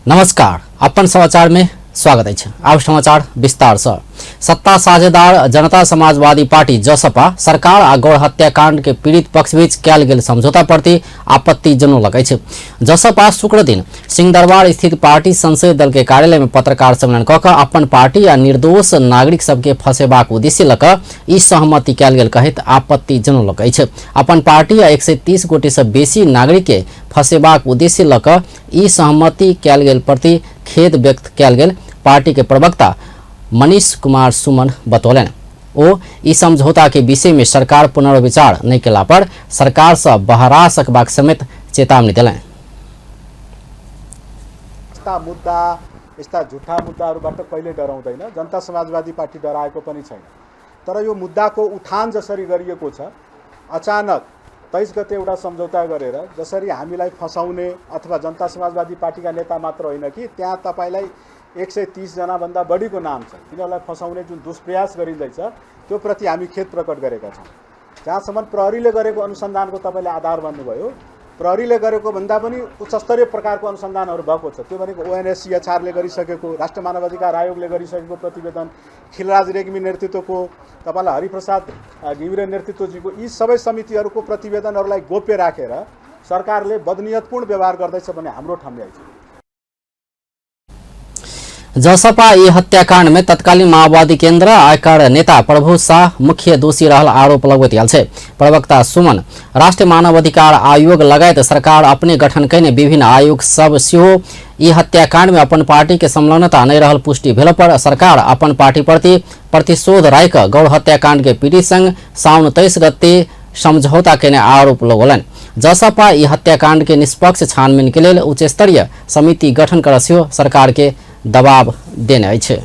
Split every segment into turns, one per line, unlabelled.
नमस्कार, अपन समाचार में स्वागत अछि। आब समाचार विस्तार से। सत्ता साझेदार जनता समाजवादी पार्टी जसपा सरकार आ गौर हत्याकांड के पीड़ित पक्ष बीच कयल गेल समझौता प्रति आपत्ति जनौलक अछि। जसपा शुक्र दिन सिंहदरबार स्थित पार्टी संसदीय दल के कार्यालय में पत्रकार सम्मेलन क के अपन पार्टी आ निर्दोष नागरिक सबके फंसेबाक उद्देश्य ल क ई सहमति कयल गेल कहैत आपत्ति जनौलक अछि। अपन पार्टी आ 130 गोटे से बेसी नागरिक के फंसेबाक उद्देश्य ल क ई सहमति कयल गेल प्रति खेद व्यक्त कयल गेल पार्टी के प्रवक्ता मनीष कुमार सुमन बतौलनि। ओ ई समझौता के विषय में सरकार पुनर्विचार नहि केला पर सरकार सँ बहरा सकबाक समेत चेतावनी देलनि।
यस्ता मुद्दा, यस्ता झुठा मुद्दाहरूबाट कहिले डराउँदैन। जनता समाजवादी पार्टी डराएको पनि छैन। तर यो मुद्दाको उठान जसरी गरिएको छ, अचानक 23 गते एउटा सम्झौता गरेर जसरी हामीलाई फसाउने अथवा जनता समाजवादी पार्टीका नेता मात्र होइन कि त्यहाँ तपाईलाई 130 जनाभन्दा बढीको नाम छ, तिनीहरूलाई फसाउने जुन दुष्प्रयास गरिँदैछ त्यो प्रति हामी खेद प्रकट गरेका छौँ। जहाँसम्म प्रहरीले गरेको अनुसन्धानको तपाईँले आधार भन्नुभयो, प्रहरीले गरेको भन्दा पनि उच्चस्तरीय प्रकारको अनुसन्धानहरू भएको छ। त्यो भनेको ओएनएससिएचआरले गरिसकेको, राष्ट्रिय मानवाधिकार आयोगले गरिसकेको प्रतिवेदन, खिलराज रेग्मी नेतृत्वको, तपाईँलाई हरिप्रसाद घिमिरे नेतृत्वजीको, यी सबै समितिहरूको प्रतिवेदनहरूलाई गोप्य राखेर सरकारले बदनियतपूर्ण व्यवहार गर्दैछ भन्ने हाम्रो ठम्याइ छ।
जसपा ई हत्याकांड में तत्कालीन माओवादी केंद्र आयकर नेता प्रभु शाह मुख्य दोषी रहल आरोप लगबैत आयल छै। प्रवक्ता सुमन राष्ट्रीय मानवाधिकार आयोग लगायत सरकार अपने गठन कयने विभिन्न आयोग सब सेहो ई हत्याकांड में अपन पार्टी के संलग्नता नहि रहल पुष्टि भेल पर सरकार अपन पार्टी प्रति प्रतिशोध राखि कऽ गौर हत्याकांड के पीड़ित संग साउन 23 गते समझौता कयने आरोप लगौलनि। जसपा ई हत्याकांड के निष्पक्ष छानबीन के लेल उच्च स्तरीय समिति गठन करऽ सेहो सरकार के दबाव देने अछि।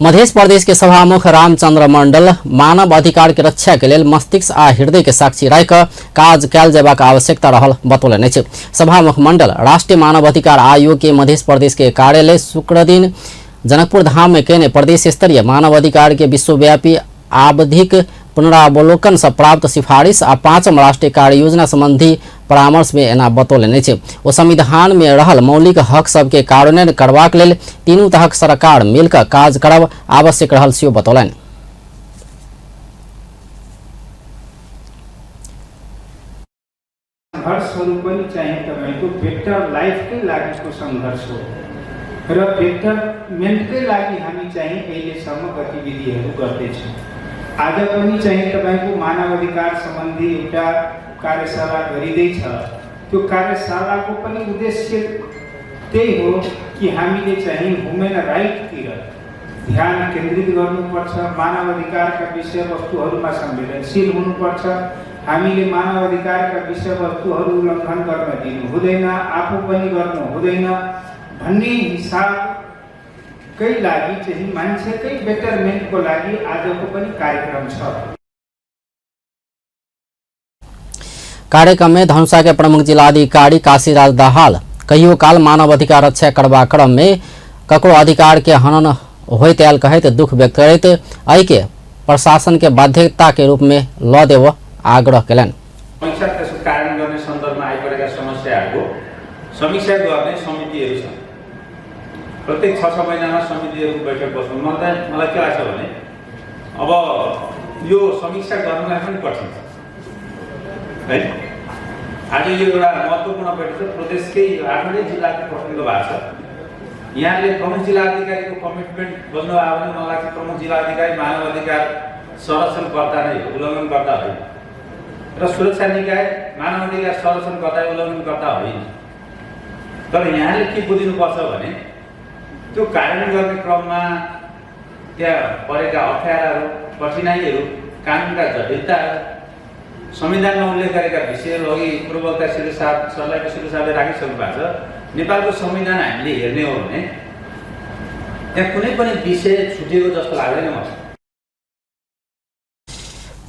मध्य प्रदेश के सभामुख रामचंद्र मंडल मानव अधिकार के रक्षा के लेल मस्तिष्क आ हृदय के साक्षी राखि कऽ काज कयल जयबाक आवश्यकता रहल बतौलनि अछि। सभामुख मंडल राष्ट्रीय मानव अधिकार आयोग के मध्य प्रदेश के कार्यालय शुक्रदिन जनकपुर धाम में कयने प्रदेश स्तरीय मानव अधिकार के विश्वव्यापी आवधिक पुनरावलोकन सँ प्राप्त सिफारिश आ पाँचम राष्ट्रीय कार्य योजना संबंधी परामर्श में एना बतौलनि अछि। ओ संविधान में रहल मौलिक हक सबके कार्यान्वयन करबाक लेल तीनू तहक सरकार मिलकऽ काज करब आवश्यक रहल सेहो बतौलनि।
सङ्घर्षहरू पनि चाहिँ तपाईँको बेटर लाइफकै लागिको सङ्घर्ष हो र बेटरमेन्टकै लागि हामी चाहिँ अहिलेसम्म गतिविधिहरू गर्दैछौँ। आज पनि चाहिँ तपाईँको मानवाधिकार सम्बन्धी एउटा कार्यशाला गरिँदैछ। त्यो कार्यशालाको पनि उद्देश्य त्यही हो कि हामीले चाहिँ ह्युमन राइटतिर ध्यान केन्द्रित गर्नुपर्छ, मानवाधिकारका विषयवस्तुहरूमा संवेदनशील हुनुपर्छ। हामीले मानवाधिकारका विषयवस्तुहरू उल्लङ्घन गर्न दिनु हुँदैन, आफू पनि गर्नु हुँदैन भन्ने हिसाबकै लागि चाहिँ मान्छेकै बेटरमेन्टको लागि आजको पनि कार्यक्रम छ।
कार्यक्रम में धनुषा के प्रमुख जिलाधिकारी काशीराज दाहाल कहियो काल मानव अधिकार रक्षा करबाक क्रम में ककरो अधिकार के हनन होइत आयल कहैत दुख व्यक्त करैत एहि के प्रशासन के बाध्यता के रूप में ल देव आग्रह केलनि।
समीक्षा त्यसको कार्यान्वयन गर्ने सन्दर्भमा आइपरेका समस्याहरूको समीक्षा गर्ने समितिहरू छन्। प्रत्येक 6-6 महिनामा समितिहरूको बैठक बस्नु। मलाई के लाग्छ भने अब यो समीक्षा गर्नलाई पनि कठिन छ है। आज यो एउटा महत्त्वपूर्ण बैठक छ, प्रदेशकै 8वटै जिल्लाको प्रसङ्ग भएको छ। यहाँले प्रमुख जिल्ला अधिकारीको कमिटमेन्ट गर्नुभयो भने मलाई लाग्छ प्रमुख जिल्ला अधिकारी मानव अधिकार संरक्षणकर्ता नै हो, उल्लङ्घनकर्ता होइन, र सुरक्षा निकाय मानव अधिकार संरक्षणकर्ता उल्लङ्घनकर्ता होइन। तर यहाँले के बुझिनुपर्छ भने त्यो कार्यान्वयन गर्ने क्रममा त्यहाँ परेका अप्ठ्याराहरू, कठिनाइहरू, कानुनका जटिलताहरू, संविधानमा उल्लेख गरेका विषयहरू अघि पूर्ववक्ता शिरो साहब सर्लाहीको शिरो साहबले राखिसक्नु भएको छ। नेपालको संविधान हामीले हेर्ने हो भने त्यहाँ कुनै पनि विषय छुटेको जस्तो लाग्दैन मलाई।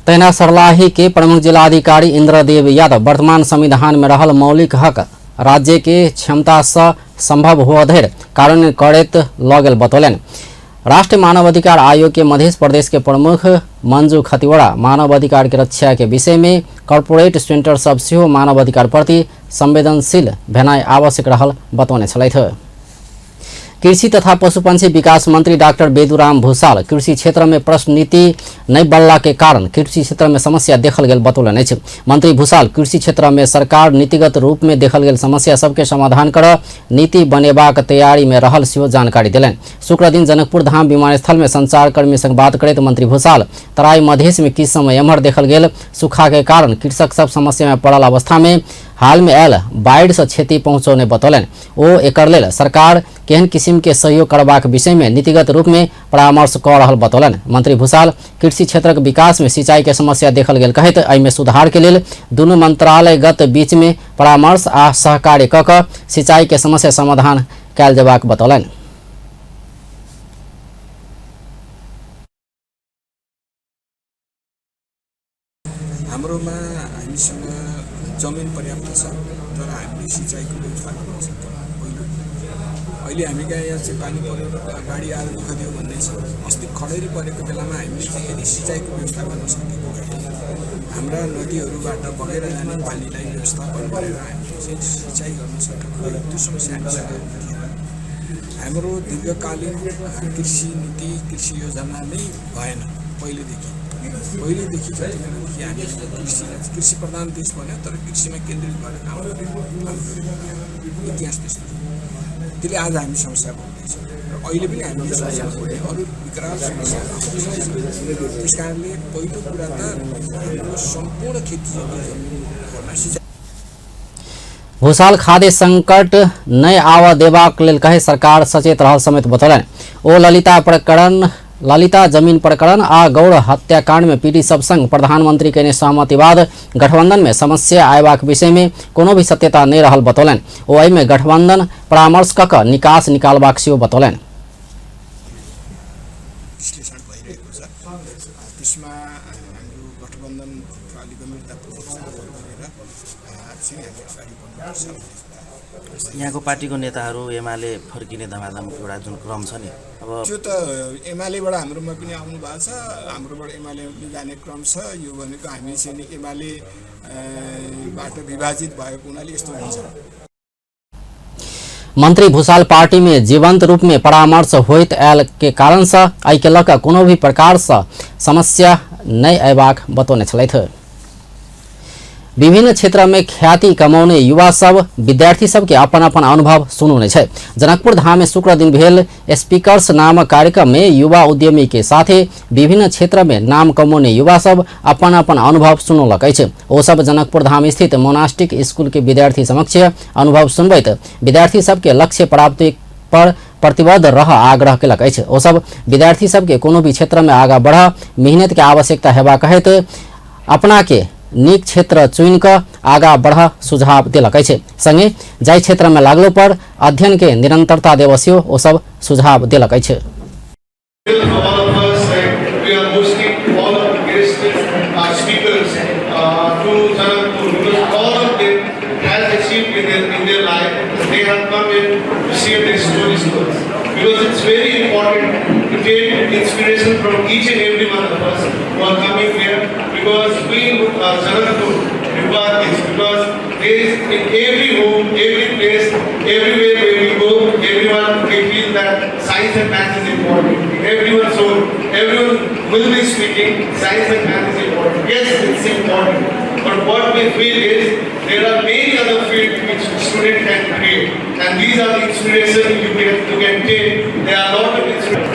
तहिना सर्लाही के प्रमुख जिलाधिकारी इंद्रदेव यादव वर्तमान संविधान में रहल मौलिक हक राज्य के क्षमता से संभव हो धरि कार्यान्वयन करैत ल गेल बतौलनि। राष्ट्रीय मानवाधिकार आयोग के मध्य प्रदेश के प्रमुख मंजू खतिवड़ा मानव अधिकार के रक्षा के विषय में कॉर्पोरेट सेंटर सब सेहो मानव अधिकार प्रति संवेदनशील भेनाइ आवश्यक रहल बतौने छलथि। कृषि तथा पशुपक्षी विकास मंत्री डाक्टर बेदुराम भूषाल कृषि क्षेत्र में प्रश्न नीति नहि बनला के कारण कृषि क्षेत्र में समस्या देखल गेल बतौलनि अछि। मंत्री भूषाल कृषि क्षेत्र में सरकार नीतिगत रूप में देखल गेल समस्या सबके समाधान कर नीति बनेबाक तैयारी में रहल सेहो जानकारी देलनि। शुक्रदिन जनकपुर धाम विमानस्थल में संचारकर्मी संग बात करैत मंत्री भूषाल तराई मधेश में किछु समय एम्हर देखल गेल सूखा के कारण कृषक सब समस्या में पड़ल अवस्था में हाल में आयल बाढ़ि से क्षति पहुंचौने बतौलनि। ओ एकर लेल सरकार केहन किसिम के सहयोग करबाक विषय में नीतिगत रूप में परामर्श क रहल बतौलनि। मंत्री भूषाल कृषि क्षेत्रक विकास में सिंचाई के समस्या देखल गेल कहैत एहिमे सुधार के लेल दुनू मंत्रालयगत बीच में परामर्श आ सहकार्य क क सिंचाई के समस्या समाधान कयल जेबाक बतौलनि।
हाम्रोमा हामीसँग जमिन पर्याप्त छ, तर हामीले सिँचाइको व्यवस्था गर्न सक्दैनौँ। पहिलो अहिले हामी कहाँ यहाँ चाहिँ पानी पऱ्यो र बाढी आएर दुःख दियो भन्ने छ। अस्ति खडेरी परेको बेलामा हामीले चाहिँ यदि सिँचाइको व्यवस्था गर्न सकेको भए हाम्रा नदीहरूबाट बगेर जाने पानीलाई व्यवस्थापन गरेर हामीले चाहिँ सिँचाइ गर्न सकेको भए त्यो समस्या हामीसँग थिएन। हाम्रो दीर्घकालीन कृषि नीति, कृषि योजना नै भएन। पहिलेदेखि जतिखेरदेखि हामी कृषिलाई कृषि प्रधान देश भन्यो, तर कृषिमा केन्द्रित भएर काम गरेको हाम्रो इतिहास त्यस्तो छ। त्यसले आज हामी समस्या भोग्दैछौँ र अहिले पनि हामीले समस्या भोग्ने अरू विकराल समस्याहरू आउँदैछ। त्यस कारणले पहिलो कुरा त हाम्रो सम्पूर्ण खेतीयोग्य जमिनहरूमा सिँचाइ।
भूषाल खाद्य संकट नहि आबऽ देबाक लेल कहे सरकार सचेत रहल समेत बतौलनि। ओ ललिता जमीन प्रकरण आ गौड़ हत्याकांड में पीड़ित सब संग प्रधानमंत्री केने सहमति बाद गठबंधन में समस्या आयबाक विषय में कोनो भी सत्यता नहि रहल बतौलनि। ओ एहिमे गठबंधन परामर्श क क निकास निकालबाक सेहो बतौलनि।
विश्लेषण भइरहेको छ, त्यसमा हाम्रो गठबन्धनभित्र अलिक गम्भीरतापूर्वक छलफल गरेर चाहिँ हामी अगाडि बढ्नुपर्छ भन्ने कुरा।
यहाँको पार्टीको नेताहरू एमाले फर्किने धमाधमको एउटा जुन क्रम छ नि, अब
त्यो त एमालेबाट हाम्रोमा पनि आउनु भएको छ, हाम्रोबाट एमाले पनि जाने क्रम छ। यो भनेको हामी चाहिँ एमाले बाट विभाजित भएको हुनाले यस्तो हुन्छ।
मंत्री भूषाल पार्टी में जीवंत रूप में परामर्श होइत आयल के कारण से एहि के लऽ कऽ कोनो भी प्रकार से समस्या नहि अयबाक बतौने छलथि। विभिन्न क्षेत्र में ख्याति कमौने युवा सब विद्यार्थी सबके अपन अपन अनुभव सुनौने छै। जनकपुर धाम में शुक्र दिन भेल स्पीकर्स नामक कार्यक्रम में युवा उद्यमी के साथे विभिन्न क्षेत्र में नाम कमौने युवा सब अपन अपन अनुभव सुनौलक अछि। ओ सब जनकपुर धाम स्थित मोनास्टिक स्कूल के विद्यार्थी समक्ष अनुभव सुनबैत विद्यार्थी सबके लक्ष्य प्राप्ति पर प्रतिबद्ध रह आग्रह केलक अछि। ओ सब विद्यार्थी सबके कोनो भी क्षेत्र में आगा बढ़ मेहनत के आवश्यकता हेबा कहैत अपना के नीक क्षेत्र चुनि कऽ आगा बढ़ सुझाव देलक अछि। संगे जाहि क्षेत्र में लागलो पर अध्ययन के निरंतरता देबऽ सेहो ओ सब सुझाव देलक अछि।
All of us, and we are hosting all of the guest speakers to Janakpur, because all of them has achieved in their life. They have come in to share their stories to us, because it's very important to take inspiration from each and every one of us who are coming here, because we Janakpur require this, because there is in every home, every place, everywhere where we go, everyone we feel that science and math is important. In everyone's home, everyone will be speaking science and math is important. Yes, it's important. But what we feel is there are many other fields which student can create, and these are the inspiration you can take. There are a lot of inspiration.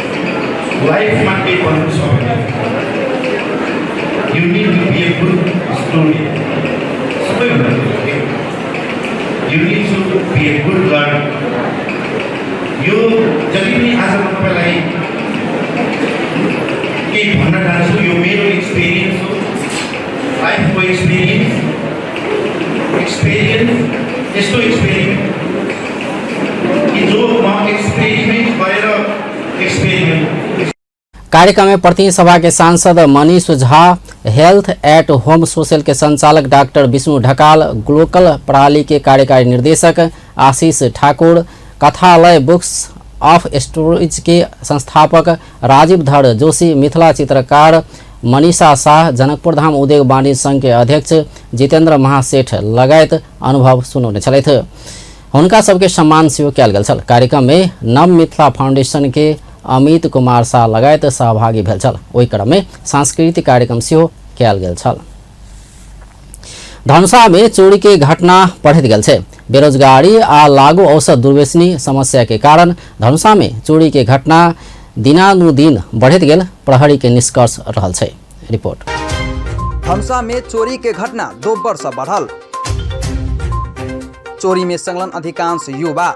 लाइफमा केही भन्नु छ भने you need to be a good student, सबैभन्दा ठुलो। You need to be a good learner. यो जति पनि आज म तपाईँलाई केही भन्न चाहन्छु, यो मेरो एक्सपिरियन्स हो, लाइफको एक्सपिरियन्स। एक्सपिरियन्स यस्तो एक्सपेरिमेन्ट कि जो म एक्सपेरिमेन्ट गरेर एक्सपेरिमेन्ट
कार्यक्रम में प्रतिनिधि सभा के सांसद Manish Jha, health at home social के संचालक डॉक्टर विष्णु ढकाल, ग्लोकल प्रणाली के कार्यकारी निर्देशक Ashish Thakur, Kathalaya books of stories के संस्थापक राजीव धर जोशी, मिथिला चित्रकार मनीषा शाह, जनकपुर धाम उद्योग वाणिज्य संघ के अध्यक्ष जितेंद्र महासेठ लगायत अनुभव सुनौने छलथि। हुनका सबके सम्मान सेहो कयल गेल छल। कार्यक्रम में नव मिथिला फाउंडेशन के अमित कुमार शाह लगायत सहभागी भेल छल। ओहि क्रम में सांस्कृतिक कार्यक्रम सेहो कयल गेल छल। धनुषा में चोरी के घटना बढ़ैत गेल छै। बेरोजगारी आ लागू औसत दुर्व्यसनी समस्या के कारण धनुषा में चोरी के घटना दिनानुदिन बढ़ैत गेल प्रहरी के निष्कर्ष रहल छै। रिपोर्ट।
धनुषा में चोरी के घटना दोब्बर से बढ़ल। चोरी में संलग्न अधिकांश युवा,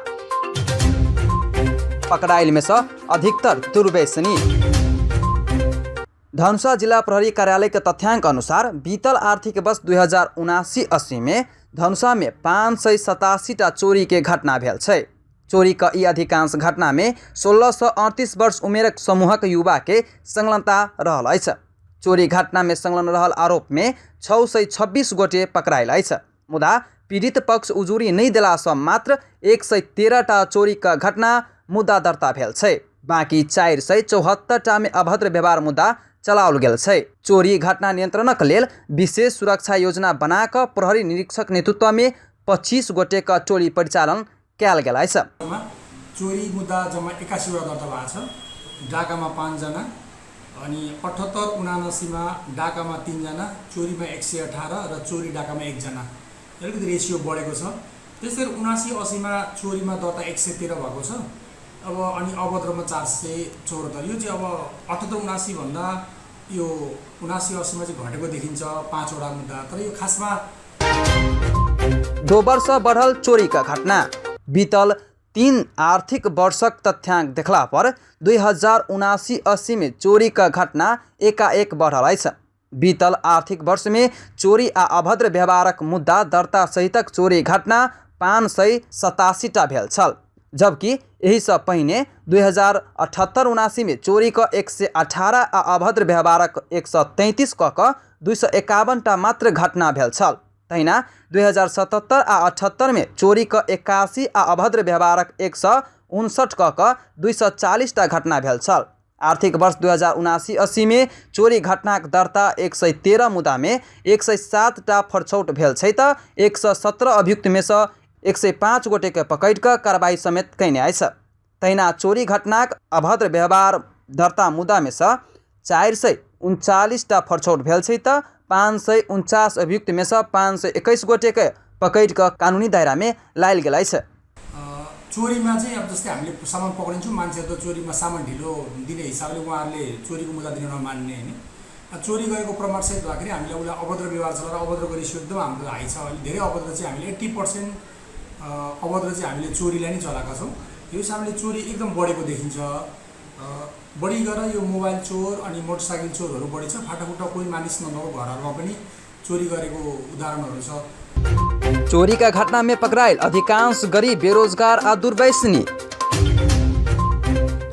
पकड़ाइल में से अधिकतर दुर्व्यसनी। धनुषा जिला प्रहरी कार्यालय के तथ्यांक अनुसार बीतल आर्थिक वर्ष 2079-80 में धनुषा में 587 टा चोरी के घटना भेल छै। चोरी के ई अधिकांश घटना में 16 से 38 वर्ष उमेरक समूहक युवा के संलग्नता रहल अछि। चोरी घटना में संलग्न रहल आरोप में 626 गोटे पकड़ायल अछि। मुदा पीड़ित पक्ष उजुरी नहि देलासँ मात्र 113 टा चोरी के घटना मुद्दा दर्ता भेल छै। बाकी 474 टा में अभद्र व्यवहार मुद्दा चलाओल गेल छै। चोरी घटना नियंत्रणक लेल विशेष सुरक्षा योजना बना कऽ प्रहरी निरीक्षक नेतृत्व में 25 गोटे के टोली परिचालन कयल गेल अछि।
चोरी मुद्दा जम्मा 81 वटा दर्ता भएको छ। डाकामा 5 जना अनि 78-79 मा डाकामा 3 जना, चोरीमा 118 र चोरी डाकामा 1 जना। अलिकति रेसियो बढेको छ। त्यसरी 79-80 मा चोरीमा दर्ता 113 भएको छ। अब अनि अभद्रमा 474। यो चाहिँ अब 78-79 भन्दा यो 79-80 मा चाहिँ घटेको देखिन्छ 5 वटा मुद्दा। तर यो खासमा
2 वर्ष बढ़ल चोरी का घटना। बीतल 3 आर्थिक वर्षक तथ्यांक देखला पर 2079-80 में चोरी का घटना एकाएक बढ़ल अछि। बीतल आर्थिक वर्ष में चोरी आ अभद्र व्यवहारक मुद्दा दर्ता सहितक चोरी घटना 587 टा भेल छल, जबकि एहिसँ पहिने 2078-79 में चोरी क 118 आ अभद्र व्यवहारक 133 क 251 टा मात्र घटना भेल छल। तहिना 2077 आ 78 में चोरी क 81 आ अभद्र व्यवहारक 159 क 240 टा घटना भेल छल। आर्थिक वर्ष 2079-80 में चोरी घटनाक दर्ता 113 मुद्दा में 107 टा फरछौट भेल छै त 117 अभियुक्त में से 105 गोटे के पकड़ि कऽ कार्रवाई समेत कयने अछि। तहिना चोरी घटनाक अभद्र व्यवहार दर्ता मुद्दा में से 439 टा फरछौट भेल छै त 549 अभियुक्त में से 521 गोटे के पकड़ि कऽ कानूनी दायरा में लायल गेल अछि।
चोरीमा चाहिँ अब जस्तै हामीले सामान पक्रिन्छौँ, मान्छेहरू त चोरीमा सामान ढिलो दिने हिसाबले उहाँहरूले चोरीको मुद्दा दिन नमान्ने होइन। चोरी गरेको प्रमाणसहित हुँदाखेरि हामीले उसलाई अभद्र व्यवहार चलाएर अभद्रको रेसियो एकदम हाम्रो हाई छ। अहिले धेरै अभद्र चाहिँ हामीले 80% अभद्र चाहिँ हामीले चोरीलाई नै चलाएका छौँ। यो हिसाबले चोरी एकदम बढेको देखिन्छ। बढी गरेर यो मोबाइल चोर अनि मोटरसाइकल चोरहरू बढी छ। फाटाफुट्टा कोही मानिस नभएको घरहरूमा पनि चोरी गरेको उदाहरणहरू छ।
चोरी का घटना में पकड़ायल अधिकांश गरीब, बेरोजगार आ दुर्व्यसनी।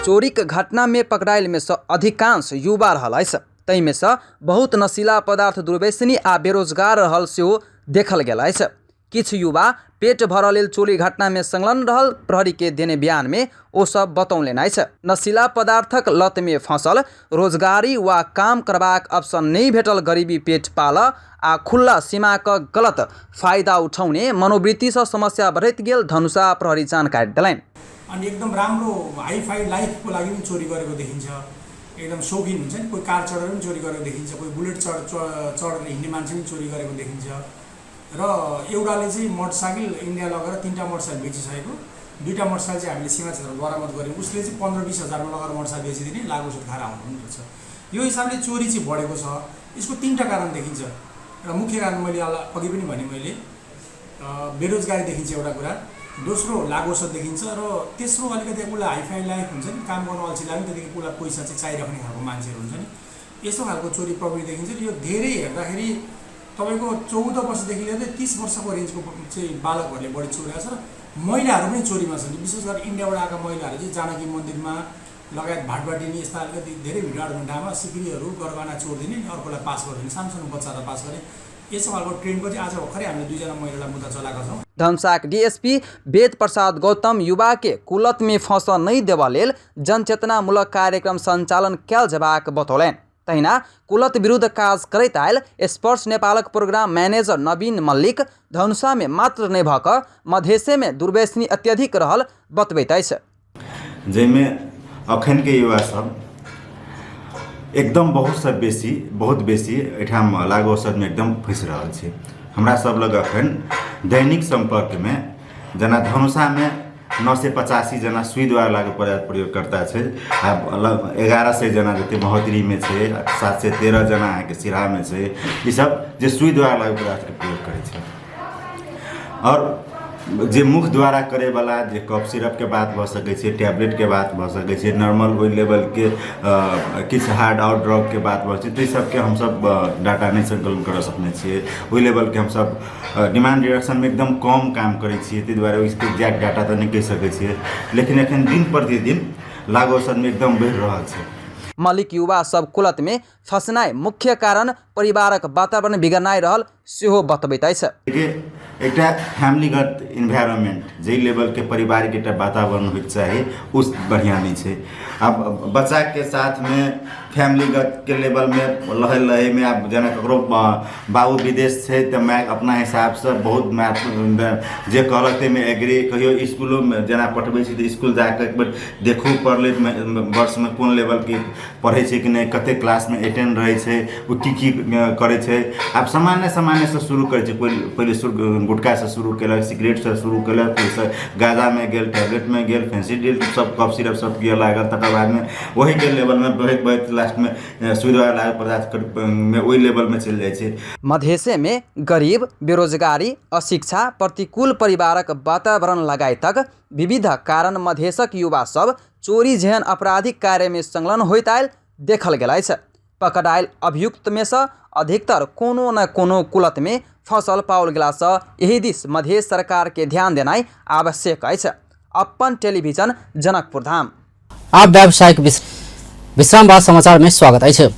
चोरी के घटना में पकड़ायल में से अधिकांश युवा रहल अछि। ताहि में से बहुत नशीला पदार्थ दुर्व्यसनी आ बेरोजगार रहल सेहो देखल गेल अछि। किछु युवा पेट भरऽ लेल चोरी घटना में संलग्न रहल प्रहरी के देने बयान में ओ सब बतौलनि अछि। नशीला पदार्थक लत में फंसल, रोजगारी वा काम करबाक अवसर नहि भेटल गरीबी पेट पालऽ आ खुल्ला सीमा क गलत फायदा उठौने मनोवृत्ति सँ समस्या बढ़ैत गेल धनुषा प्रहरी जानकारी देलनि।
अनि एकदम राम्रो हाईफाई लाइफको लागि पनि चोरी गरेको देखिन्छ। एकदम शौकिन हुन्छ नि, कोही कार चढेर पनि चोरी गरेको देखिन्छ, कोही बुलेट चढेर हिँड्ने मान्छे पनि चोरी गरेको देखिन्छ। र एउटाले चाहिँ मोटरसाइकल इन्डिया लगेर 3टा मोटरसाइकल बेचिसकेको, 2टा मोटरसाइकल चाहिँ हामीले सीमा क्षेत्रमा बरामद गऱ्यौँ। उसले चाहिँ 15-20 हजारमा लगेर मोटरसाइकल बेचिदिने, लागु औषध खाएर आउनु पनि रहेछ। यो हिसाबले चोरी चाहिँ बढेको छ। यसको 3टा कारण देखिन्छ र मुख्य कारण मैले अघि पनि भने, मैले बेरोजगारी देखिन्छ एउटा कुरा, दोस्रो लागु औषध देखिन्छ र तेस्रो अलिकति उसलाई हाईफाई लाइफ हुन्छ नि, काम गर्नु अल्छी लाग्यो त्यतिकै उसलाई पैसा चाहिँ चाहिराख्ने खालको मान्छेहरू हुन्छ नि, यस्तो खालको चोरी प्रवृत्ति देखिन्छ। यो धेरै हेर्दाखेरि तपाईँको 14 वर्षदेखि लिएर 30 वर्षको रेन्जको चाहिँ बालकहरूले बढी चोरेको छ र महिलाहरू पनि चोरीमा छन्। विशेष गरी इन्डियाबाट आएका महिलाहरू चाहिँ जानकी मन्दिरमा लगायत भाटभाटिनी यस्ता अलिकति धेरै भिडभाड हुने ठाउँमा सिक्रीहरू गरगहना चोरिदिने, अर्कोलाई पास गरिदिने, सानो सानो बच्चाहरूलाई पास गर्ने, यसो खालको ट्रेन्डको चाहिँ आज भर्खरै हामीले 2जना महिलालाई मुद्दा चलाएका छौँ।
धनुषाक डीएसपी वेद प्रसाद गौतम युवा के कुलत में फंस नहीं देवा लेल जनचेतनामूलक कार्यक्रम संचालन कयल जेबाक बतौलनि। तहिना कुलत विरुद्ध काज करैत आयल स्पर्श नेपालक प्रोग्राम मैनेजर नवीन मल्लिक धनुषामे मात्र नहि भऽ कऽ मधेशेमे दुर्व्यसनी अत्यधिक रहल बतबैत अछि।
जाहिमे अखनके युवा सब एकदम बहुतसँ बेसी बहुत बेसी एहिठाम लागू औषधमे एकदम फँसि रहल छै। हमरा सब लग अखन दैनिक सम्पर्कमे जेना धनुषामे 985 जना सुई द्वारा लागू पदार्थ प्रयोगकर्ता छै आ 1100 जना जते महोत्तरीमे छै, 713 जना अहाँके सिराहामे छै। ईसब जे सुई द्वारा लागू पदार्थके प्रयोग करै छै। आओर जे मुख द्वारा करैवला जे कफ सिरपके बात भऽ सकै छै, टैबलेटके बात भऽ सकै छै, नॉर्मल ओहि लेवलके किछु हार्ड आओर ड्रगके बात भऽ छै, ताहि सबके हमसब डाटा नहि सङ्कलन करऽ सकने छियै। ओहि लेवलके हमसब डिमांड डिरेक्शनमे एकदम कम काम करै छियै, ताहि दुआरे ओहिके एक्जैक्ट डाटा तऽ नहि कहि सकै छियै, लेकिन एखन दिन प्रतिदिन लागू औषधमे एकदम बढ़ि रहल छै।
मलिक युवा सब कुलतमे फँसनाइ मुख्य कारण परिवारक वातावरण बिगड़नाइ रहल सेहो बतबैत अछि।
एकटा फैमिलीगत इन्वायरमेंट जाहि लेवलके पारिवारिक एकटा वातावरण होइके चाही ओ बढ़िआँ नहि छै। आब बच्चाके साथमे फैमिलीगतके लेवलमे लहै लहैमे आब जेना ककरो बाबू विदेश छै तऽ माय अपना हिसाबसँ बहुत माय जे कहलक ताहिमे एग्री, कहियो इसकुलोमे जेना पठबै छी तऽ इसकुल जाकऽ एक बेर देखहो पड़लै वर्षमे कोन लेवलके पढ़ै छै कि नहि, कतेक क्लासमे अटेंड रहै छै, ओ की की करै छै। आब सामान्य सामान्यसँ शुरू करै छै, कोइ पहिले शुरू गुटखासँ शुरू केलक, सिगरेटसँ शुरू केलक, ओहिसँ गाँजामे गेल, टैबलेटमे गेल, फेंसिडिल सब कफ सिरप सब पिअ लागल। तकर बादमे ओहीके लेवलमे बढ़ैत बढ़ैत लास्टमे सुइ दवाइ लागू पदार्थमे ओहि लेवलमे चलि जाइ छै।
मधेशेमे गरीब, बेरोजगारी, अशिक्षा, प्रतिकूल परिवारक वातावरण लगायतक विविध कारण मधेशक युवा सब चोरी जेहन आपराधिक कार्यमे संलग्न होइत आयल देखल गेल अछि। पकड़ायल अभियुक्तमेसँ अधिकतर कोनो न कोनो कुलतमे फँसल पाओल गेलासँ एहि दिस मधेश सरकारके ध्यान देनाइ आवश्यक अछि। अपन टेलीविजन जनकपुर धाम।
आब व्यावसायिक विश्राम बाद समाचार में स्वागत अछि।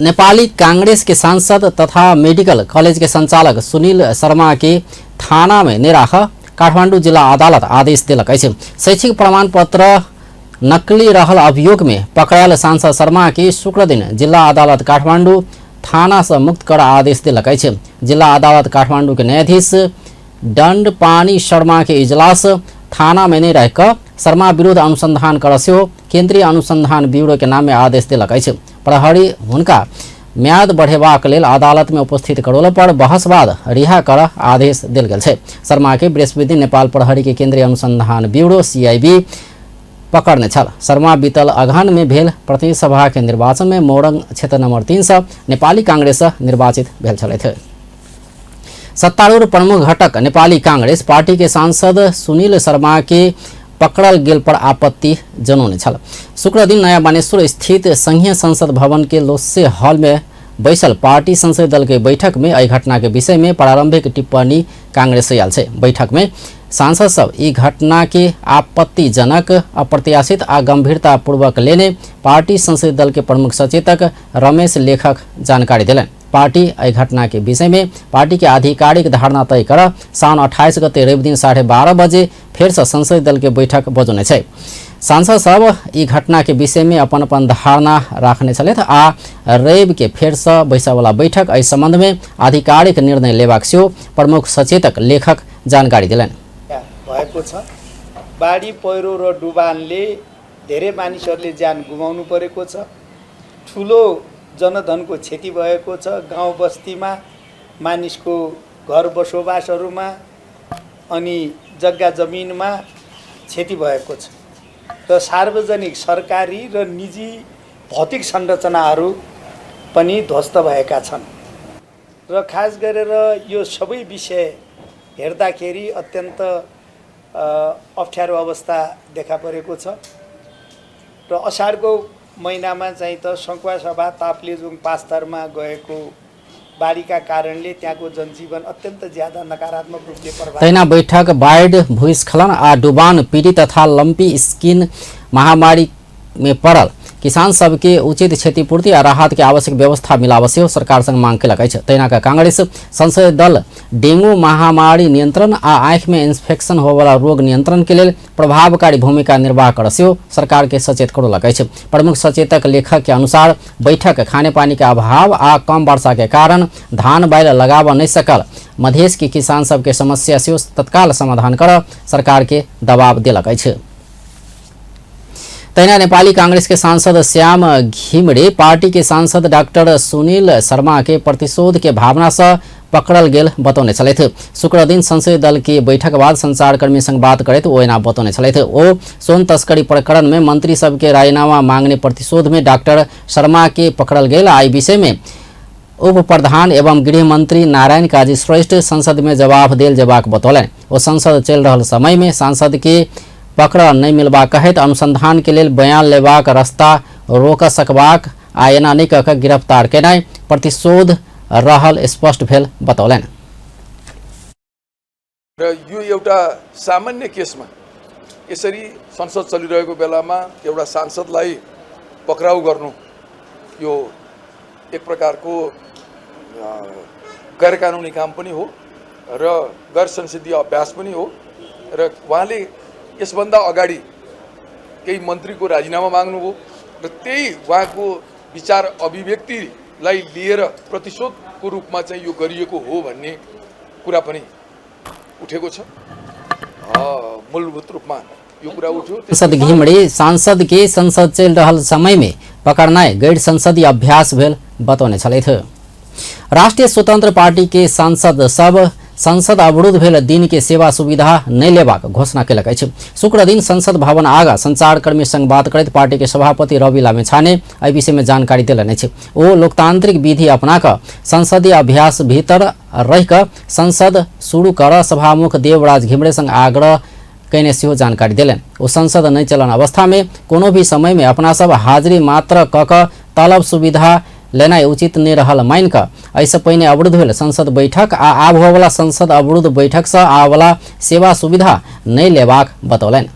नेपाली कांग्रेस के सांसद तथा मेडिकल कॉलेज के संचालक सुनील शर्मा के थाना में नहि राख काठमांडू जिला अदालत आदेश देलक अछि। शैक्षिक प्रमाण पत्र नकली रहल अभियोग में पकड़ायल सांसद शर्मा के शुक्र दिन जिला अदालत काठमांडू थाना से मुक्त कर आदेश देलक अछि। जिला अदालत काठमांडू के न्यायाधीश दंडपानी शर्मा के इजलास थाना में नहि रहिकऽ शर्मा विरुद्ध अनुसंधान कर सेहो केंद्रीय अनुसंधान ब्यूरो के नाम में आदेश देलक अछि। प्रहरी हुनका म्याद बढ़ेबाक लेल अदालत में उपस्थित करौला पर बहस बाद रिहा कर आदेश देल गेल छै। शर्मा के बृहस्पति दिन नेपाल प्रहरी के केंद्रीय अनुसंधान ब्यूरो सीआईबी पकड़ने छल। शर्मा बीतल अगहन में भेल प्रतिनिधि सभा के निर्वाचन में मोरंग क्षेत्र नंबर 3 से नेपाली कांग्रेस से निर्वाचित भेल छलथि। सत्तारूढ़ प्रमुख घटक नेपाली कांग्रेस पार्टी के सांसद सुनील शर्मा के पकड़ल गेल पर आपत्ति जनौने छल। शुक्र दिन नयाँ बानेश्वर स्थित संघीय संसद भवन के लोसे हॉल में बैसल पार्टी संसदीय दल के बैठक में एहि घटना के विषय में प्रारंभिक टिप्पणी कांग्रेस आयल छै। बैठक में सांसद सब ई घटना के आपत्तिजनक, अप्रत्याशित आ गंभीरतापूर्वक लेने पार्टी संसदीय दल के प्रमुख सचेतक रमेश लेखक जानकारी देलनि। पार्टी एहि घटना के विषय में पार्टी के आधिकारिक धारणा तय कर साउन 28 गते रवि दिन 12:30 बजे फेर से संसदीय दल के बैठक बजौने छै। सांसद सब ई घटना के विषय में अपन अपन धारणा राखने छलथि आ रवि के फेर से बैसयवला बैठक एहि संबंध में आधिकारिक निर्णय लेबाक सेहो प्रमुख सचेतक लेखक जानकारी देलनि।
भएको छ। बाढी, पहिरो र डुबानले धेरै मानिसहरूले ज्यान गुमाउनु परेको छ, ठुलो जनधनको क्षति भएको छ, गाउँ बस्तीमा मानिसको घर बसोबासहरूमा अनि जग्गा जमिनमा क्षति भएको छ र सार्वजनिक, सरकारी र निजी भौतिक संरचनाहरू पनि ध्वस्त भएका छन्। र खास गरेर यो सबै विषय हेर्दाखेरि अत्यन्त अप्ठ्यारो अवस्था देखा परेको छ। र असारको महिनामा चाहिँ त सङ्खुवासभा ताप्लेजुङ पाँचथरमा गएको बाढीका कारणले त्यहाँको जनजीवन अत्यन्त ज्यादा नकारात्मक रूपले प्रभावित।
तहिना बैठक बाढ़, भूस्खलन आ डुबान पीड़ित तथा लम्पी स्किन महामारी में पड़ल किसान सबके उचित क्षतिपूर्ति आ राहत के आवश्यक व्यवस्था मिलाबऽ सेहो सरकार संग मांग केलक अछि। तहिना कऽ कांग्रेस संसदीय दल डेंगू महामारी नियंत्रण आ आँखि में इन्फेक्शन होबयवला रोग नियंत्रण के लेल प्रभावकारी भूमिका निर्वाह करऽ सेहो सरकार के सचेत करौलक अछि। प्रमुख सचेतक लेखक के अनुसार बैठक खानेपानी के अभाव आ कम वर्षा के कारण धान बाइल लगाबऽ नहि सकल मधेश के किसान सबके समस्या सेहो तत्काल समाधान करऽ सरकार के दबाव देलक अछि। तहिना नेपाली कांग्रेस के सांसद श्याम घिमिरे पार्टी के सांसद डॉक्टर सुनील शर्मा के प्रतिशोध के भावना से पकड़ल गेल बतौने छलथि। शुक्र दिन संसदीय दल के बैठक बाद संचारकर्मी संग बात करैत ओ एना बतौने छलथि। ओ सोन तस्करी प्रकरण में मंत्री सबके राजीनामा मांगने प्रतिशोध में डॉक्टर शर्मा के पकड़ल गेल। आ एहि विषय में उप प्रधान एवं गृह मंत्री नारायण काजी श्रेष्ठ संसद में जवाब देल जेबाक बतौलनि। ओ संसद चलि रहल समय में सांसद के पकड़ नहि मिलबाक कहैत अनुसंधान के लेल बयान लेबाक रास्ता रोक सकबाक आ एना नहि कऽ कऽ गिरफ्तार केनाइ प्रतिशोध रहल स्पष्ट भेल बतौलनि।
र यो एउटा सामान्य केसमा यसरी संसद चलिरहेको बेलामा एउटा सांसदलाई पक्राउ गर्नु यो एक प्रकारको गैरकानुनी काम पनि हो र गैर संसदीय अभ्यास पनि हो र उहाँले यसभन्दा अगाडि केही मन्त्रीको राजीनामा माग्नुभयो र त्यही उहाँको विचार अभिव्यक्तिलाई लिएर प्रतिशोधको रूपमा चाहिँ यो गरिएको हो भन्ने कुरा पनि उठेको छ। मूलभूत रूपमा यो कुरा उठ्यो।
सांसद घिमिरे सांसद के संसद चलि रहल समय में पकड़नाइ गैर संसदीय अभ्यास भेल बतौने छलथि। राष्ट्रिय स्वतंत्र पार्टी के सांसद सब संसद अवरुद्ध भेल दिन के सेवा सुविधा नहि लेबाक घोषणा केलक अछि। शुक्र दिन संसद भवन आगा संचारकर्मी संग बात करैत पार्टी के सभापति रवि लामिछाने एहि विषय में जानकारी देलनि अछि। ओ लोकतांत्रिक विधि अपना कऽ संसदीय अभ्यास भीतर रहि कऽ संसद शुरू कर सभामुख देवराज घिमिरे संग आग्रह कयने सेहो जानकारी देलनि। ओ संसद नहि चलन अवस्था में कोनो भी समय में अपना सब हाजिरी मात्र कऽ कऽ तलब सुविधा लेनाइ उचित नहि रहल मानि कऽ एहिसँ पहिने अवरुद्ध भेल संसद बैठक आ आब होबयवला संसद अवरुद्ध बैठकसँ आबयवला सेवा सुविधा नहि लेबाक बतौलनि।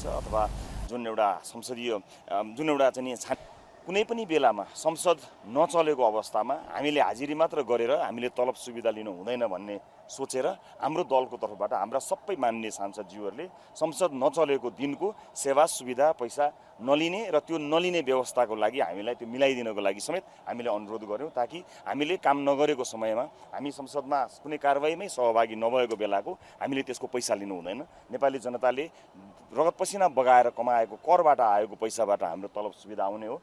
अथवा जुन एउटा संसदीय जुन एउटा चाहिँ कुनै पनि बेलामा संसद नचलेको अवस्थामा हामीले हाजिरी मात्र गरेर हामीले तलब सुविधा लिनु हुँदैन भन्ने सोचेर हाम्रो दलको तर्फबाट हाम्रा सबै माननीय सांसदज्यूहरूले संसद नचलेको दिनको सेवा सुविधा पैसा नलिने र त्यो नलिने व्यवस्थाको लागि हामीलाई त्यो मिलाइदिनको लागि समेत हामीले अनुरोध गऱ्यौँ, ताकि हामीले काम नगरेको समयमा हामी संसदमा कुनै कारवाहीमै सहभागी नभएको बेलाको हामीले त्यसको पैसा लिनु हुँदैन। नेपाली जनताले रगत पसिना बगाएर कमाएको करबाट आएको पैसाबाट हाम्रो तलब सुविधा आउने हो।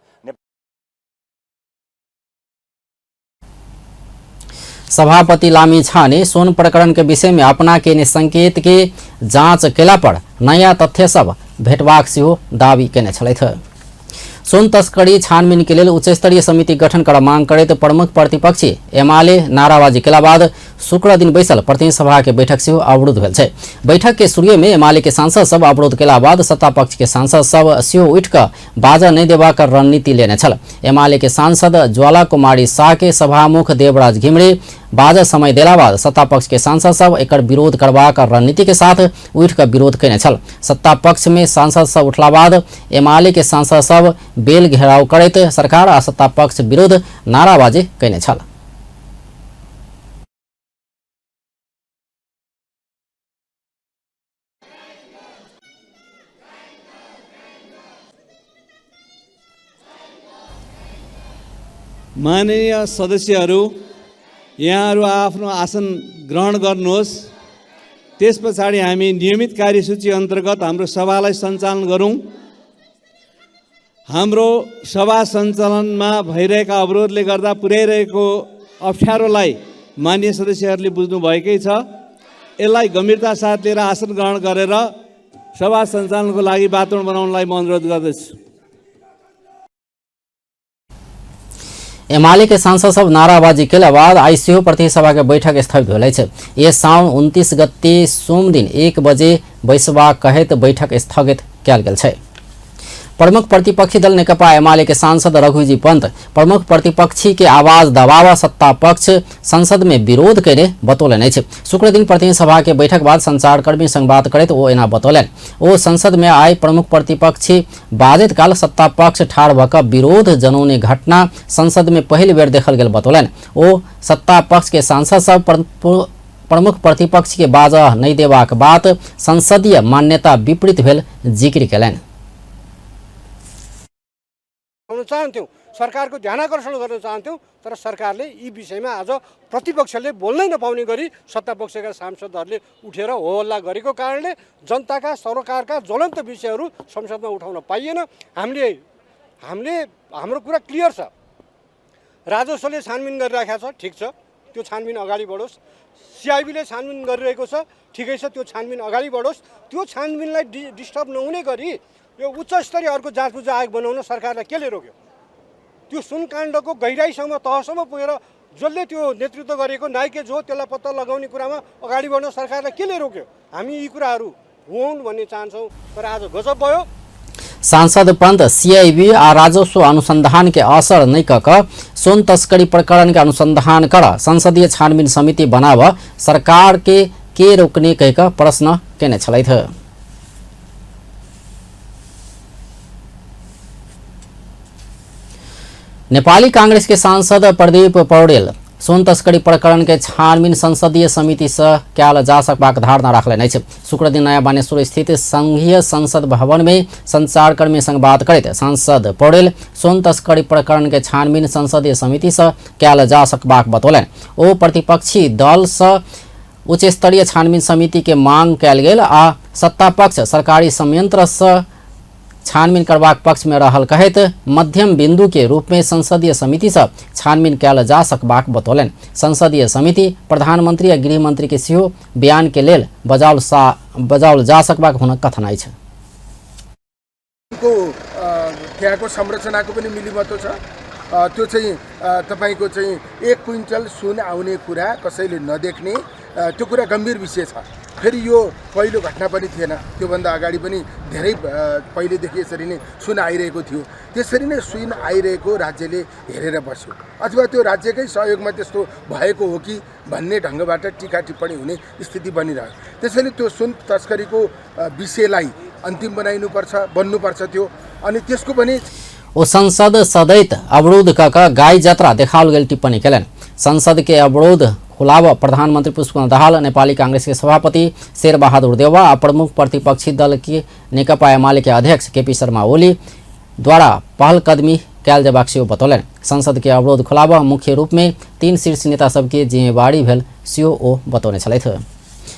सभापति लामिछाने सोन प्रकरण के विषय में अपना के संकेत के जांच केला पर नया तथ्य सब भेटबाक सेहो दावी केने छलथि। सोन तस्करी छानबीन के लेल उच्च स्तरीय समिति गठन कर मांग करैत प्रमुख प्रतिपक्षी एमाले नाराबाजी केला बाद शुक्र दिन बैसल प्रतिनिधि सभा के बैठक सेहो अवरुद्ध भेल छै। बैठक के शुरुए में एमाले के सांसद सब अवरोध केला बाद सत्ता पक्ष के सांसद सब सेहो उठि कऽ बाजऽ नहि देबाक रणनीति लेने छल। एमाले के सांसद ज्वाला कुमारी शाह के सभामुख देवराज घिमिरे बाजऽ समय देला बाद सत्ता पक्ष के सांसद सब एकर विरोध करबाक रणनीति के साथ उठि कऽ विरोध कयने छल। सत्ता पक्ष में सांसद सब उठला बाद एमाले के सांसद सब बेल घेराव करैत सरकार आ सत्ता पक्ष विरुद्ध नाराबाजी कयने छल।
माननीय सदस्यहरू, यहाँहरू आफ्नो आसन ग्रहण गर्नुहोस्। त्यस पछाडि हामी नियमित कार्यसूची अन्तर्गत हाम्रो सभालाई सञ्चालन गरौँ। हाम्रो सभा सञ्चालनमा भइरहेका अवरोधले गर्दा पुर्याइरहेको अप्ठ्यारोलाई माननीय सदस्यहरूले बुझ्नुभएकै छ। यसलाई गम्भीरता साथ लिएर आसन ग्रहण गरेर सभा सञ्चालनको लागि वातावरण बनाउनलाई म अनुरोध गर्दछु।
एमाले के सांसद सब नाराबाजी केला बाद आइ सेहो प्रतिनिधि सभा के बैठक स्थगित भेल अछि। यस साउन 29 गते सोम दिन 1 बजे बैसबाक कहैत बैठक स्थगित कयल गेल छै। प्रमुख प्रतिपक्षी दल नेकपा एमाले के सांसद रघुजी पंत प्रमुख प्रतिपक्षी के आवाज दबावा सत्ता पक्ष संसद में विरोध केने बतौलनि अछि। शुक्रदिन प्रतिनिधि सभा के बैठक बाद संचारकर्मी संग बात करैत ओ एना बतौलनि। ओ संसद में आइ प्रमुख प्रतिपक्षी बाजैत काल सत्ता पक्ष ठाढ़ भऽ कऽ विरोध जनौने घटना संसद में पहिल बेर देखल गेल बतौलनि। ओ सत्ता पक्ष के सांसद सब प्रमुख प्रतिपक्ष के बाजऽ नहि देबाक बात संसदीय मान्यता विपरीत भेल जिक्र केलनि।
चाहन्थ्यौँ, सरकारको ध्यानाकर्षण गर्न चाहन्थ्यौँ, तर सरकारले यी विषयमा आज प्रतिपक्षले बोल्नै नपाउने गरी सत्तापक्षका सांसदहरूले उठेर होहल्ला गरेको कारणले जनताका सरकारका ज्वलन्त विषयहरू संसदमा उठाउन पाइएन। हामीले हामीले हाम्रो कुरा क्लियर छ। राजस्वले छानबिन गरिराखेको छ, ठिक छ, त्यो छानबिन अगाडि बढोस्। सिआइबीले छानबिन गरिरहेको छ, ठिकै छ, त्यो छानबिन अगाडि बढोस्। त्यो छानबिनलाई डिस्टर्ब नहुने गरी यो उच्च स्तरीय अर्को जाँच बुझ आयोग बनाउन सरकारलाई केले रोक्यो? त्यो सुनकाण्डको गहिराइसम्म तहसम्म पुगेर जसले त्यो नेतृत्व गरेको नाइके जो त्यसलाई पत्ता लगाउने कुरामा अगाडि बढ्न सरकारलाई केले रोक्यो? हामी यी कुराहरू हुन् भन्ने चाहन्छौँ, तर आज गजब भयो।
सांसद पंत सीआईबी आ राजस्व अनुसंधान के असर नहीं कक सोन तस्करी प्रकरण के अनुसंधान कर संसदीय छानबीन समिति बनाव सरकार के रोकने कह कऽ प्रश्न केने छलथि। नेपाली कांग्रेस के सांसद प्रदीप पौडेल सोन तस्करी प्रकरण के छानबीन संसदीय समिति से कयल जा सकबाक धारणा राखलनि अछि। शुक्रदिन नयाँ बानेश्वर स्थित संघीय संसद भवन में संचारकर्मी संग बात करैत सांसद पौडेल सोन तस्करी प्रकरण के छानबीन संसदीय समिति से कयल जा सकबाक बतौलनि। ओ प्रतिपक्षी दल से उच्च स्तरीय छानबीन समिति के मांग कयल गेल आ सत्तापक्ष सरकारी संयंत्र से छानबीन करबाक पक्ष में रहल कहैत मध्यम बिंदु के रूप में संसदीय समिति से छानबीन कयल जा सकबाक बतौलनि। संसदीय समिति प्रधानमंत्री आ गृहमंत्री के सेहो बयान के लेल बजाओल जा सकबाक हुनक कथन अछि।
त्यहाँको संरचनाको पनि मिलिमतो छ। त्यो चाहिँ तपाईँको चाहिँ 1 क्विन्टल सुन आउने कुरा कसैले नदेख्ने त्यो कुरा गम्भीर विषय छ। फेरि यो पहिलो घटना पनि थिएन, त्योभन्दा अगाडि पनि धेरै पहिलेदेखि यसरी नै सुन आइरहेको थियो। त्यसरी नै सुन आइरहेको राज्यले हेरेर बस्यो अथवा त्यो राज्यकै सहयोगमा त्यस्तो भएको हो कि भन्ने ढङ्गबाट टिका टिप्पणी हुने स्थिति बनिरह्यो। त्यसैले त्यो सुन तस्करीको विषयलाई अन्तिम बनाइनुपर्छ, बन्नुपर्छ त्यो। अनि त्यसको पनि
ओ संसद सदैत अवरोध क गाई जत्रा देखाओल गेल टिप्पणी केलनि। संसद के अवरोध खुलाव प्रधानमंत्री पुष्पकमल दाहाल, नेपाली कांग्रेस के सभापति शेरबहादुर देउवा आ प्रमुख प्रतिपक्षी दल के नेकपा एमाले के अध्यक्ष केपी शर्मा ओली द्वारा पहलकदमी कयल जेबाक सेहो बतौलनि। संसद के अवरोध खुलाव मुख्य रूप में 3 शीर्ष नेता सबके जिम्मेवारी भेल सेहो ओ बतौने छलथि।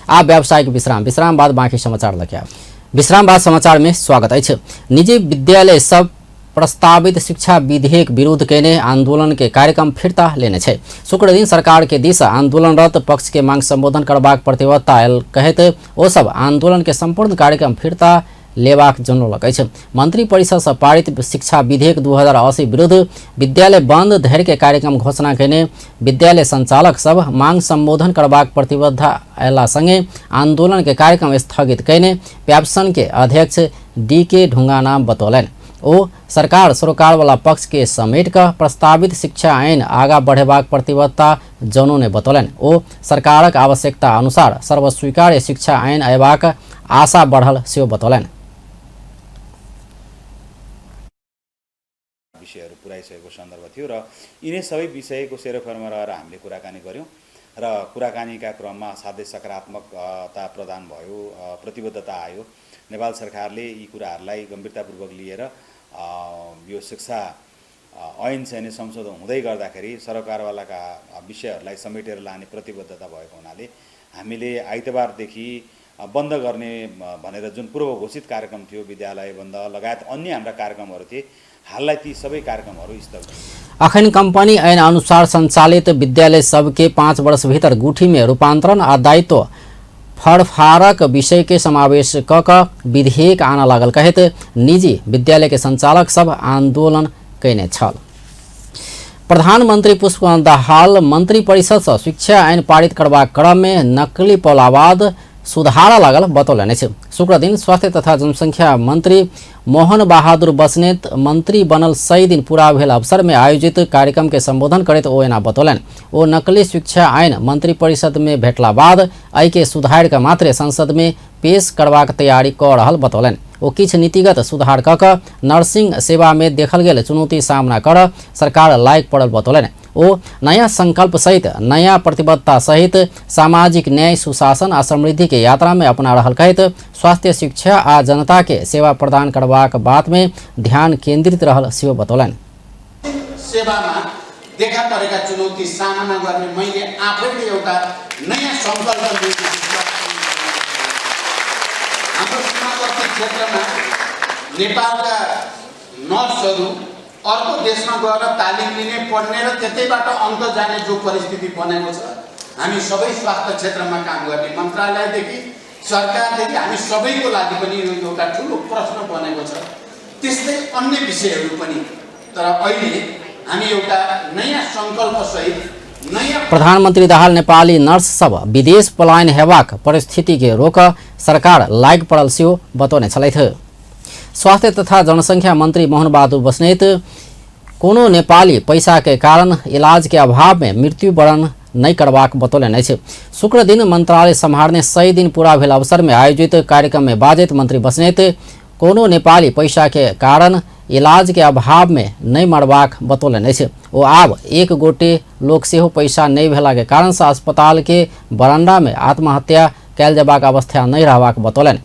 आ व्यावसायिक विश्राम, विश्राम बाद बाँकी समाचार लऽ के विश्राम बाद समाचार में स्वागत अछि। निजी विद्यालय सब प्रस्तावित शिक्षा विधेयक विरुद्ध केने आंदोलन के कार्यक्रम फिर्ता लेने छै। शुक्रदिन सरकार के दिस आंदोलनरत पक्ष के मांग संबोधन करबाक प्रतिबद्धता आयल कहैत ओ सब आंदोलन के संपूर्ण कार्यक्रम फिर्ता लेबाक जनौलक अछि। मंत्री परिषद से पारित शिक्षा विधेयक 2080 विरुद्ध विद्यालय बंद धरि के कार्यक्रम घोषणा केने विद्यालय संचालक सब मांग संबोधन करबाक प्रतिबद्धता अयला संगे आंदोलन के कार्यक्रम स्थगित केने प्याप्सन के अध्यक्ष डी के ढुंगाना बतौलनि। ओ सरकार सरोकार वाला पक्ष के समेट कऽ प्रस्तावित शिक्षा ऐन आगा बढ़ेबाक प्रतिबद्धता जनौने बतौलनि। ओ सरकारक आवश्यकता अनुसार सर्वस्वीकार्य शिक्षा ऐन अयबाक आशा बढ़ल सेहो बतौलनि।
विषयहरू पुर्याइसकेको सन्दर्भ थियो र यिनै सबै विषयको सेरोफेरोमा रहेर हामीले कुराकानी गऱ्यौँ र कुराकानीका क्रममा असाध्यै सकारात्मकता प्रदान भयो, प्रतिबद्धता आयो। नेपाल सरकारले यी कुराहरूलाई गम्भीरतापूर्वक लिएर यो शिक्षा ऐन चाहिँ संशोधन हुँदै गर्दाखेरि सरकारवालाका विषयहरूलाई समेटेर लाने प्रतिबद्धता भएको हुनाले हामीले आइतबारदेखि बन्द गर्ने भनेर जुन पूर्व घोषित कार्यक्रम थियो, विद्यालय बन्द लगायत अन्य हाम्रा कार्यक्रमहरू थिए, हाललाई ती सबै कार्यक्रमहरू स्थगित।
अखन कंपनी ऐन अनुसार संचालित विद्यालय सबके 5 वर्ष भीतर गुठी में रूपांतरण आ दायित्व फरफारक विषय के समावेश क विधेयक आना लागल कहैत निजी विद्यालय के संचालक सब आंदोलन कयने छल। प्रधानमंत्री पुष्पकमल दाहाल मंत्री परिषद से शिक्षा ऐन पारित करबाक क्रम में नकली पौलावाद सुधार लागल बतौलनि अछि। शुक्र दिन स्वास्थ्य तथा जनसंख्या मंत्री मोहन बहादुर बस्नेत मंत्री बनल 100 दिन पूरा भेल अवसर में आयोजित कार्यक्रम के संबोधन करैत ओ एना बतौलनि। ओ नकली शिक्षा आइन मंत्री परिषद में भेटला बाद एहि के सुधार के मात्रे संसद में पेश करबाक तैयारी कऽ रहल बतौलनि। ओ किछु नीतिगत सुधार कऽ कऽ नर्सिंग सेवा में देखल गेल चुनौती सामना कर सरकार लायक पड़ल बतौलनि। ओ नया संकल्प सहित नया प्रतिबद्धता सहित सामाजिक न्याय, सुशासन आ समृद्धि के यात्रा में अपना रहल कहैत स्वास्थ्य, शिक्षा आ जनता के सेवा प्रदान करबाक बात में ध्यान केंद्रित रहल सेहो बतौलनि।
सेवामा देखा परेका चुनौती सामना गर्ने मैले आफैले एउटा नयाँ संकल्प लिएको छु। हाम्रो सीमावर्ती क्षेत्रमा नेपालका नर्सहरू अर्को देशमा गएर तालिम लिने, पढ्ने र त्यतैबाट अन्त जाने जो परिस्थिति बनेको छ, हामी सबै स्वास्थ्य क्षेत्रमा काम गर्ने मन्त्रालयदेखि सरकारदेखि हामी सबैको लागि पनि यो एउटा ठुलो प्रश्न बनेको छ। त्यस्तै अन्य विषयहरू पनि, तर अहिले हामी एउटा नयाँ संकल्पसहित नयाँ
प्रधानमन्त्री दाहाल नेपाली नर्स सब विदेश पलायन हेबाक परिस्थिति के रोक सरकार लाग पड़ल सेहो बतौने छलथि। स्वास्थ्य तथा जनसंख्या मंत्री मोहन बहादुर बस्नेत कोनो नेपाली पैसा के कारण इलाज के अभाव में मृत्यु वरण नहीं करबाक बतौलनि अछि। शुक्र दिन मंत्रालय सम्हारने 100 दिन पूरा भेल अवसर में आयोजित कार्यक्रम में बाजैत मंत्री बस्नेत कोनो नेपाली पैसा के कारण इलाज के अभाव में नहीं मरबाक बतौलनि अछि। ओ आब एक गोटे लोक सेहो पैसा नहीं भेला के कारण से अस्पताल के बरामदा में आत्महत्या कैल जबाक अवस्था नहीं रहबाक बतौलनि।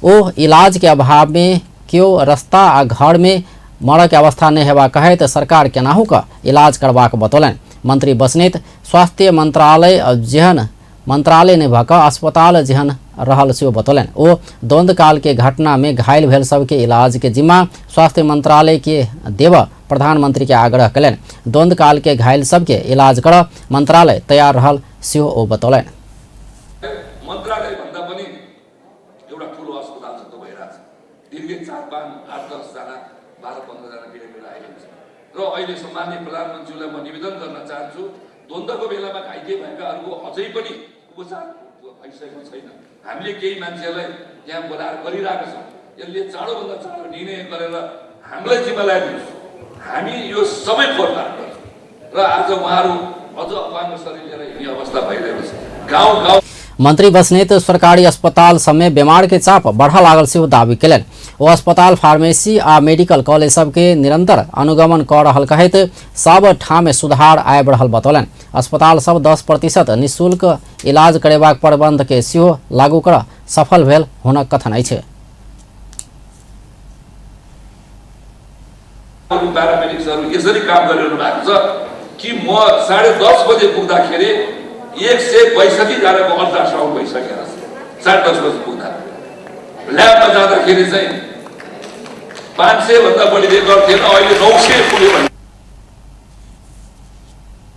ओ इलाज के अभाव में केओ रास्ता आ घर में मरऽ के अवस्था नहीं हेबाक कहैत सरकार केनाहु कऽ इलाज करबाक बतौलनि। मंत्री बस्नेत स्वास्थ्य मंत्रालय जेहन मंत्रालय नहि भऽ कऽ अस्पताल जेहन रहल सेहो बतौलनि। ओ द्वंद्वकाल के घटना में घायल भेल सबके इलाज के जिम्मा स्वास्थ्य मंत्रालय के देबऽ प्रधानमंत्री के आग्रह कयलनि। द्वंद्वकाल के घायल सबके इलाज करऽ मंत्रालय तैयार रहल सेहो ओ बतौलनि।
मन्त्रालय भन्दा पनि एउटा ठुलो अस्पताल जस्तो भइरहेछ। दिनकै 4, 5, 8, 10 जना, 12, 15 जना बिरामीहरू आइरहन्छ र अहिले सम्माननीय प्रधानमन्त्रीलाई म निवेदन गर्न चाहन्छु, द्वन्द्वको बेलामा घाइते भएकाहरूको अझै पनि उपचार भइसकेको छैन। हामीले केही मान्छेहरूलाई त्यहाँ बोलाएर गरिरहेका छौँ। यसले चाँडोभन्दा चाँडो निर्णय गरेर हामीलाई जिम्मा लगाइदिनुहोस्। हामी यो सबै फोडफाड गर्छौँ र आज उहाँहरू अझ अपाङ्ग शरीर लिएर हिँड्ने अवस्था भइरहेको छ। गाउँ गाउँ
मंत्री बस्नेत सरकारी अस्पताल सबमे बीमार के चाप बढ़ा लागल सेहो दावी कयलनि। ओ अस्पताल, फार्मेसी आ मेडिकल कॉलेज सबके निरंतर अनुगमन कऽ रहल कहैत सब ठाम सुधार आबि रहल बतौलनि। अस्पताल सब 10% निःशुल्क इलाज करेबाक प्रबंध के सेहो लागू कर सफल भेल हुनक कथन अछि।
प्यारामेडिक्सहरू यसरी काम गरिरहनु भएको छ कि म 10:30 बजे पुग्दाखेरि 162 जनाको अल्ट्रासाउन्ड भइसकेको छ। 10:30 बजे पुग्दा ल्याबमा जाँदाखेरि चाहिँ 500 भन्दा बढी रेकर्ड थिएन, अहिले 900 पुग्यो भने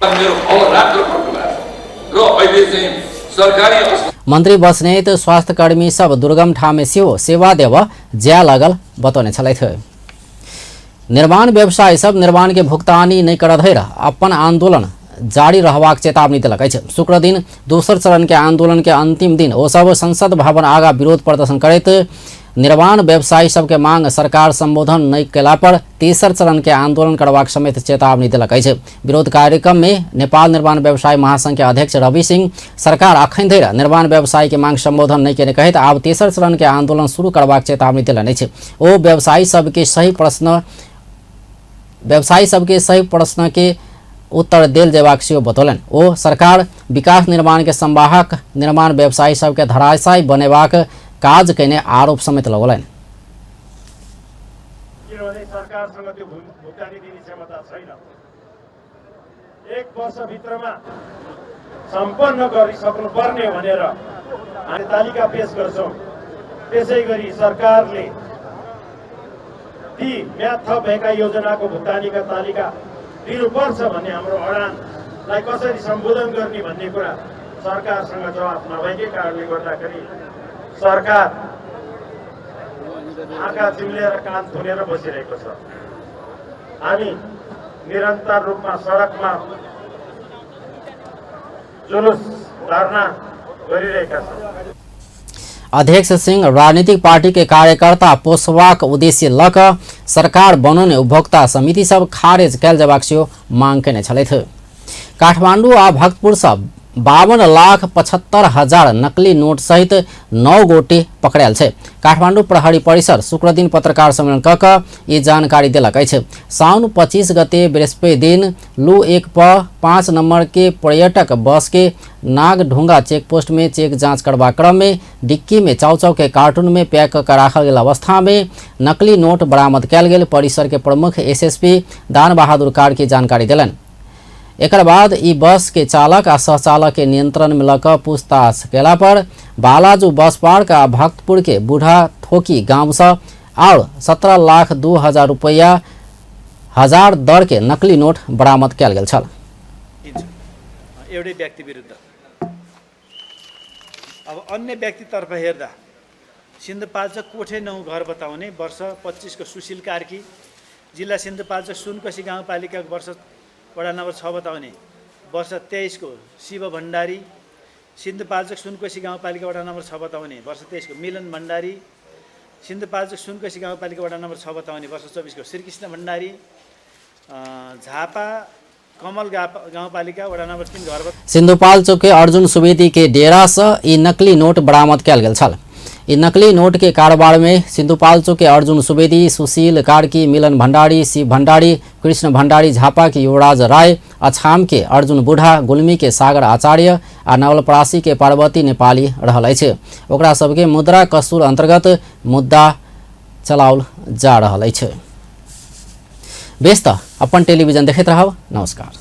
मेरो अहोरात्र खर्च लाग्छ र अहिले चाहिँ सरकारी
मंत्री बस्नेत स्वास्थ्यकर्मी सब दुर्गम ठाम सेहो सेवा देव ज्या लागल बतौने छलथि। निर्माण व्यवसायी सब निर्माण के भुगतानी नहीं कर धरि अपन आंदोलन जारी रहबाक चेतावनी देलक अछि। शुक्र दिन दोसर चरण के आंदोलन के अंतिम दिन ओ सब संसद भवन आगा विरोध प्रदर्शन करैत निर्माण व्यवसायी सबके मांग सरकार संबोधन नहीं कयला पर तेसर चरण के आंदोलन करबाक समेत चेतावनी देलक अछि। विरोध कार्यक्रम में नेपाल निर्माण व्यवसाय महासंघ के अध्यक्ष रवि सिंह सरकार अखन धरि निर्माण व्यवसायी के मांग संबोधन नहीं केने कहैत आब तेसर चरण के आंदोलन शुरू करबाक चेतावनी देलनि अछि। ओ व्यवसायी सबके सही प्रश्न के उत्तर देल जेबाक सेहो बतौलनि। ओ सरकार विकास निर्माण के संवाहक निर्माण व्यवसायी सबके धराशायी बनेबाक काज कयने आरोप समेत लगौलनि।
किनभने सरकारसँग त्यो भुक्तानी दिने क्षमता छैन। एक वर्षभित्रमा सम्पन्न गरिसक्नुपर्ने भनेर हामी तालिका पेश गर्छौँ। त्यसै गरी सरकारले ती म्याद थप भएका योजनाको भुक्तानीका तालिका दिनुपर्छ भन्ने हाम्रो अडानलाई कसरी सम्बोधन गर्ने भन्ने कुरा सरकारसँग जवाफ नभएकै कारणले गर्दाखेरि सरकार आँखा चिम्लेर कान थुनेर बसिरहेको छ। हामी निरन्तर रूपमा सडकमा जुलुस धरना गरिरहेका छौँ।
अध्यक्ष सिंह राजनीतिक पार्टी के कार्यकर्ता पोसबाक उद्देश्य लऽ कऽ सरकार बनौने उपभोक्ता समिति सब खारिज कयल जयबाक सेहो मांग केने छलथि। काठमांडू आ भक्तपुर सँ 52,75,000 नकली नोट सहित 9 गोटे पकड़ायल छै। काठमांडू प्रहरी परिसर शुक्रदिन पत्रकार सम्मेलन कऽ कऽ ई जानकारी देलक अछि। साउन 25 गते बृहस्पति दिन लू 1 प 5 नंबर के पर्यटक बस के नागढुंगा चेकपोस्ट में चेक जांच करबाक क्रम में डिक्की में चाउचाउ के कार्टून में पैक कऽ राखल गेल अवस्था में नकली नोट बरामद कयल गेल परिसर के प्रमुख एसएसपी दान बहादुर कार्की जानकारी देलनि। एकर बाद ई बस के चालक आ सहचालक के नियंत्रण में लऽ कऽ पूछताछ कयला पर बालाजू बस पार्क आ भक्तपुर के बूढ़ा थोकी गाम सँ आओर 17,02,000 रुपैया हजार दर के नकली नोट बरामद कयल गेल छल।
एउटै व्यक्ति विरुद्ध। अब अन्य व्यक्तितर्फ हेर्दा सिन्धुपाल्चोक कोठे 9 घर बताउने वर्ष 25 को सुशील कार्की, जिल्ला सिन्धुपाल्चोक सुनकोशी गाउँपालिकाको वर्ष वडा नम्बर 6 बताउने वर्ष 23 को शिव भण्डारी, सिन्धुपाल्चोक सुनकोशी गाउँपालिका वडा नम्बर 6 बताउने वर्ष 23 को मिलन भण्डारी, सिन्धुपाल्चोक सुनकोशी गाउँपालिका वडा नम्बर 6 बताउने वर्ष 24 को श्रीकृष्ण भण्डारी, झापा कमल गाउँपालिका वडा नम्बर 3 घर।
सिन्धुपाल्चोक के अर्जुन सुवेदी के डेरा से ई नकली नोट बरामद कयल गेल छल। ई नकली नोट के कारोबार में सिन्धुपाल्चोक के अर्जुन सुवेदी, सुशील कार्की, मिलन भंडारी, शिव भंडारी, कृष्ण भंडारी, झापा के युवराज राय, अछाम के अर्जुन बूढ़ा, गुलमी के सागर आचार्य आ नवलपरासी के पार्वती नेपाली रहल अछि। ओकरा सबके मुद्रा कसूर अंतर्गत मुद्दा चलाओल जा रहल अछि। बेस त अपन टेलीविजन देखैत रहब। नमस्कार।